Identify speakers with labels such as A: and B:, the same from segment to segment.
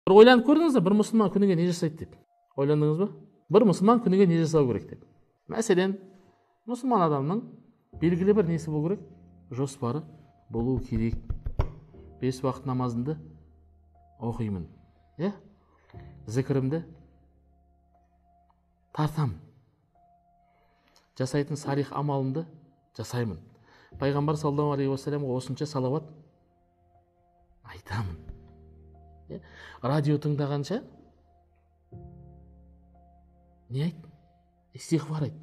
A: Бір ойланып көрдіңіз бе, бір мұсылман күніге не жасайды деп? Ойландыңыз ба? Бір мұсылман күніге не жасау керек деп? Мәселен, мұсылман адамның белгілі бір несі болу керек? Жоспары болу керек. 5 уақыт намазымды оқимын, иә? Зікірімді тартамын. Жасайтын салих амалымды жасаймын. Пайғамбар саллаллаху алейхи уассаламға осынша салауат айтамын. Радио тыңдағанша не айт? Истиғфар айт.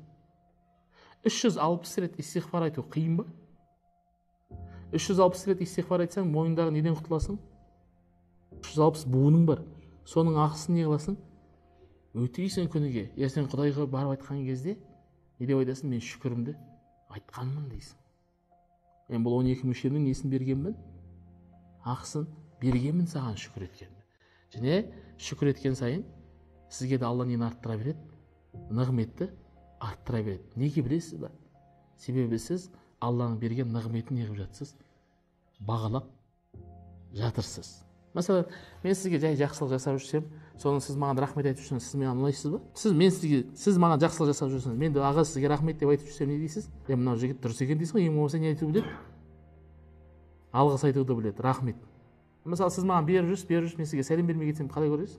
A: 360 рет истиғфар айту қиын ба? 360 рет истиғфар айтсаң, мойныңдағы неден құтыласың? 360 буының бар. Соның ақысын не қыласың? Өтейсің күніге. Ертең Құдайға барып айтқан кезде не деп айтасың? Мен шүкірімді айтқанмын дейсің. Мен бұл 12 мүшемнің несін бергенмін? Ақысын бергенмін, саған шүкір еткенмін. Және шүкір еткен сайын сізге де Алла нені арттыра береді? Нығметті арттыра береді. Неге білесіз ба? Себебі сіз Алланың берген нығметін не қылып жатсыз? Бағалап жатырсыз. Мәселен, мен сізге жай жақсылық жасап жүрсем, соны сіз маған рахмет айтып жүрсеңіз, сіз маған ұнайсыз ба? Сіз маған жақсылық жасап жүрсеңіз, мен де аға сізге рахмет деп айтып жүрсем не дейсіз? Е, мынау жігіт дұрыс екен дейсіз ғой, ең болмаса не айтуды біледі? Алғыс айтуды біледі, рахмет. Мысалы, сіз маған беріп жүрсіз, беріп жүрсіз, мен сізге сәлем бермей кетсем қалай көресіз?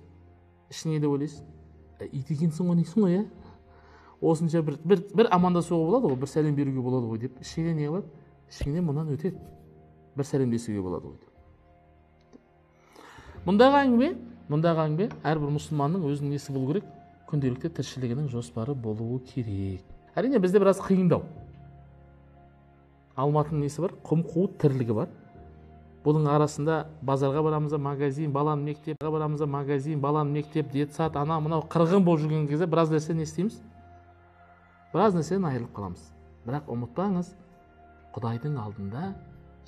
A: Ішіңе деп ойлайсыз? Ит екенсің ғой дейсің ғой, иә? Осынша бір амандасуға болады ғой, бір сәлем беруге болады ғой деп ішіңнен не қылады? Ішіңнен мұнан өтеді. Бір сәлемдесуге болады ғой деп. Мұндағы әңгіме әрбір мұсылманның өзінің несі болу керек? Күнделікті тіршілігінің жоспары болуы керек. Әрине, бізде біраз қиындау. Алматының несі бар? Құм-қуыт тірлігі бар. Бұның арасында базарға барамыз, магазин, баланы мектеп, барамыз, магазин, баланы мектеп, детсад, ана мынау қырғын болып жүрген кезде біраз нәрсе не істейміз? Біраз нәрседен айырылып қаламыз. Бірақ ұмытпаңыз, Құдайдың алдында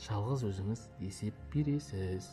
A: жалғыз өзіңіз есеп бересіз.